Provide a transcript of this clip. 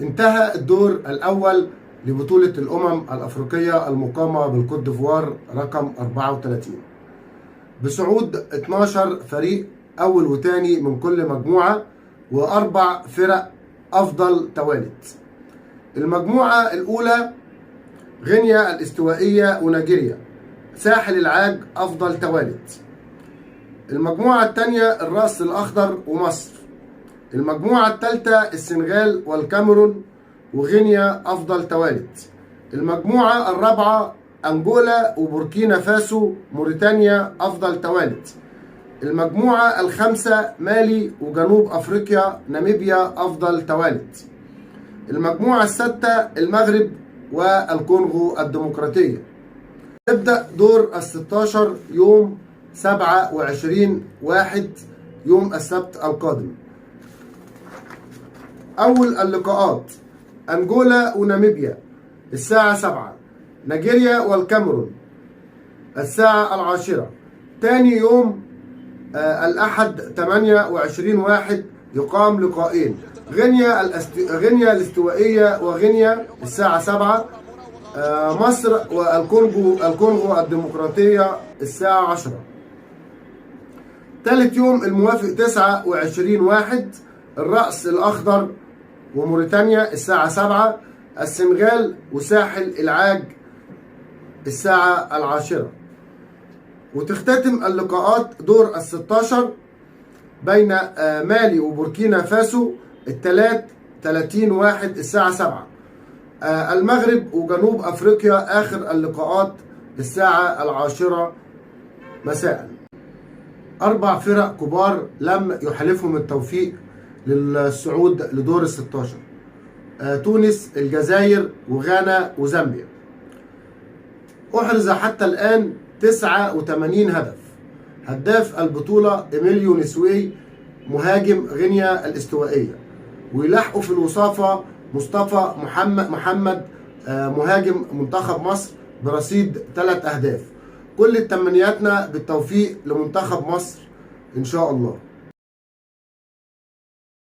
انتهى الدور الأول لبطولة الأمم الأفريقية المقامة بالكوت ديفوار رقم 34 بصعود 12 فريق أول وتاني من كل مجموعة وأربع فرق أفضل توالت. المجموعة الأولى غينيا الاستوائية ونيجيريا، ساحل العاج أفضل توالت. المجموعة الثانية الرأس الأخضر ومصر. المجموعة الثالثة السنغال والكاميرون وغينيا أفضل توالت. المجموعة الرابعة أنجولا وبوركينا فاسو موريتانيا أفضل توالت. المجموعة الخامسة مالي وجنوب أفريقيا ناميبيا أفضل توالت. المجموعة السادسة المغرب والكونغو الديمقراطية. تبدأ دور ال16 يوم 27/1 يوم السبت القادم. أول اللقاءات أنجولا وناميبيا الساعة 7، نيجيريا والكاميرون الساعة 10. تاني يوم الأحد 28/1 يقام لقاءين، غينيا الاستوائية وغينيا الساعة 7، مصر والكونغو الديمقراطية الساعة 10. ثالث يوم الموافق 29/1 الرأس الأخضر وموريتانيا الساعة 7، السنغال وساحل العاج الساعة 10. وتختتم اللقاءات دور ال16 بين مالي وبوركينا فاسو الثلاث 30/1 الساعة 7، المغرب وجنوب أفريقيا آخر اللقاءات الساعة 10 مساء. أربع فرق كبار لم يحالفهم التوفيق للصعود لدور ال16، تونس، الجزائر، وغانا، وزامبيا. أحرز حتى الآن 89 هدف. هداف البطولة إيميليو نسوي مهاجم غينيا الاستوائية، ويلاحقوا في الوصافة مصطفى محمد مهاجم منتخب مصر برصيد 3 أهداف. كل تمنياتنا بالتوفيق لمنتخب مصر إن شاء الله.